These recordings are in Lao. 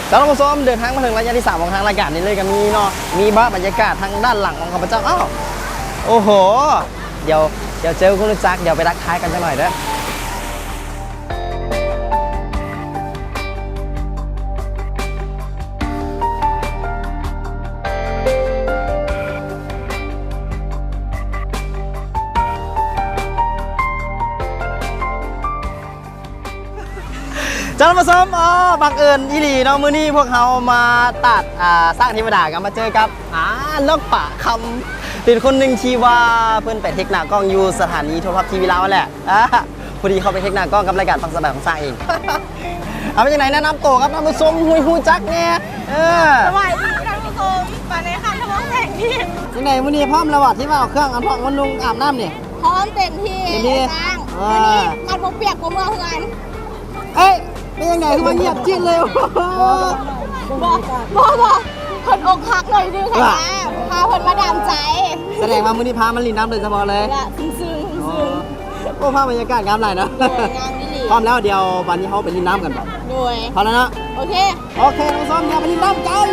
ເຈົ້າ ທ່ານຜູ້ຊົມ ເດີນທາງມາເຖິງໄລຍະທີສາມຂອງທາງລາຍການນີ້ເລີຍ ກໍມີເນາະ ມີບາບບັນຍາກາດທາງດ້ານຫຼັງຂອງຂ້າພະເຈົ້າ. ອ້າວ ໂອ້ໂຫ ດຽວ ດຽວເຈີຄຸນຮູ້ຈັກ ດຽວໄປທັກທາຍກັນຈັກໜ່ອຍເດີ. ເຈົ້າ ທ່ານຜູ້ຊົມ ອໍ ບັງເອີນອີ່ຫຼີເນາະ ມື້ນີ້ພວກເຮົາມາຕາດ ອ່າ ຊ້າງເທວະດາ ກໍມາເຈີກັບ ອ່າ ນ້ອງປາຄຳ ເປັນຄົນໜຶ່ງທີ່ວ່າເພິ່ນໄປເທັກໜ້າກ້ອງຢູ່ສະຖານີໂທລະທັດທີວີລາວຫັ້ນແຫຼະ. ອ່າ ພໍດີເຂົາໄປເທັກໜ້າກ້ອງກັບລາຍການປັກສະບາຍຂອງຊ້າງເອງ. ເອົາ ເປັນຈັ່ງໃດ ແນະນຳໂຕກັບທ່ານຜູ້ຊົມໃຫ້ຮູ້ຈັກແດ່. ເອີ ສະບາຍດີທ່ານຜູ້ຊົມ ປານໃດຄັນທະວງແສງດີ. ຈັ່ງໃດ ມື້ນີ້ພ້ອມແລ້ວບໍ່ ທີ່ວ່າເອົາເຄື່ອງອັນພອກມານຸ່ງອາບນ້ຳນີ້? ພ້ອມເຕັມທີ່ ເຕັມທີ່ ອ້າຍຊ້າງ. ອ່າ ມື້ນີ້ຄັນບໍ່ປຽກບໍ່ເມືອເຮືອນ. ເອີຍ ເປັນຈັ່ງໃດ ຄືວ່າງຽບຈິດເລີຍ? ບໍ່ ບໍ່ ບໍ່ ເພິ່ນອົກຫັກໜ້ອຍໜຶ່ງຫັ້ນນະ ພາເພິ່ນມາດາມໃຈ. ສະແດງວ່າມື້ນີ້ພາມາຫຼິ້ນນ້ຳໂດຍສະເພາະເລີຍ. ຊຶ້ງໆ ຊຶ້ງໆ. ອໍ ໂອ້ ພາບບັນຍາກາດງາມຫຼາຍເນາະ. ໂດຍ ງາມອີ່ຫຼີ. ພ້ອມແລ້ວ ດຽວບັດນີ້ເຮົາໄປຫຼິ້ນນ້ຳກັນບໍ? ໂດຍ ພ້ອມແລ້ວເນາະ. ໂອເຄ ໂອເຄ ທ່ານຜູ້ຊົມ ດຽວໄປຫຼິ້ນນ້ຳກັນ.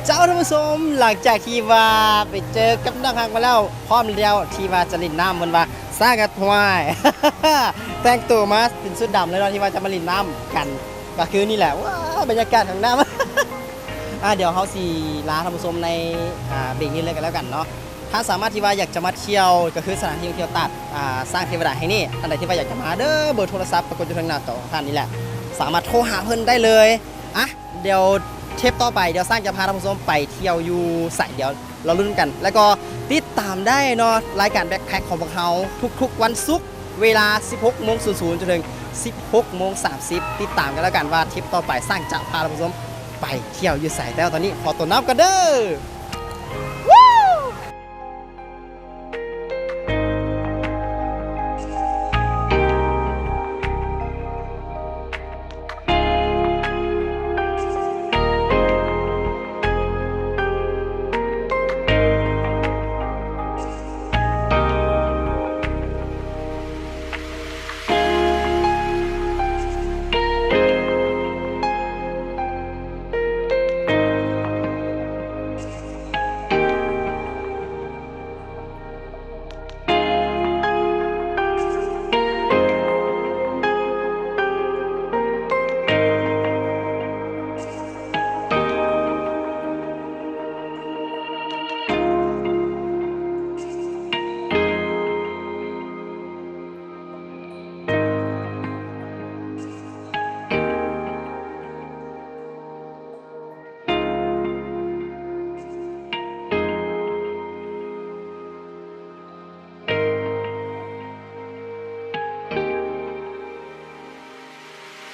ເຈົ້າ ທ່ານຜູ້ຊົມ ຫຼັງຈາກທີ່ວ່າໄປເຈີກັບນ້ອງຮັກມາແລ້ວ ພ້ອມແລ້ວທີ່ວ່າຈະຫຼິ້ນນ້ຳ. ເພິ່ນວ່າຊ້າງກັບຫວາຍ ແຕ່ງໂຕມາເປັນຊຸດດຳເລີຍເນາະ ທີ່ວ່າຈະມາຫຼິ້ນນ້ຳກັນ ກໍຄືນີ້ແຫຼະ. ວ້າ ບັນຍາກາດຂອງນ້ຳ. ອ່າ ດຽວເຮົາຊິລາທ່ານຜູ້ຊົມໃນ ອ່າ ເບຣກນີ້ເລີຍກໍແລ້ວກັນເນາະ. ຖ້າສາມາດທີ່ວ່າຢາກຈະມາທ່ຽວ ກໍຄືສະຖານທີ່ທ່ອງທ່ຽວຕາດ ອ່າ ຊ້າງເທວະດາແຫ່ງນີ້ ທ່ານໃດທີ່ວ່າຢາກຈະມາເດີ ເບີໂທລະສັບປາກົດຢູ່ທາງໜ້າຈໍຂອງທ່ານນີ້ແຫຼະ ສາມາດໂທຫາເພິ່ນໄດ້ເລີຍ. ອ່ະ ດຽວເທບຕໍ່ໄປ ດຽວຊ້າງຈະພາທ່ານຜູ້ຊົມໄປທ່ຽວຢູ່ໃສ ດຽວລໍລຸ້ນກັນ ແລ້ວກໍຕິດຕາມໄດ້ເນາະ ລາຍການແບັກແພັກຂອງພວກເຮົາທຸກໆວັນສຸກ ເວລາສິບຫົກໂມງສູນສູນ ຈົນເຖິງສິບຫົກໂມງສາມສິບ ຕິດຕາມກັນແລ້ວກັນວ່າເທບຕໍ່ໄປຊ້າງຈະພາທ່ານຜູ້ຊົມໄປທ່ຽວຢູ່ໃສ. ແຕ່ວ່າຕອນນີ້ຂໍຕົວນຳກ່ອນເດີ.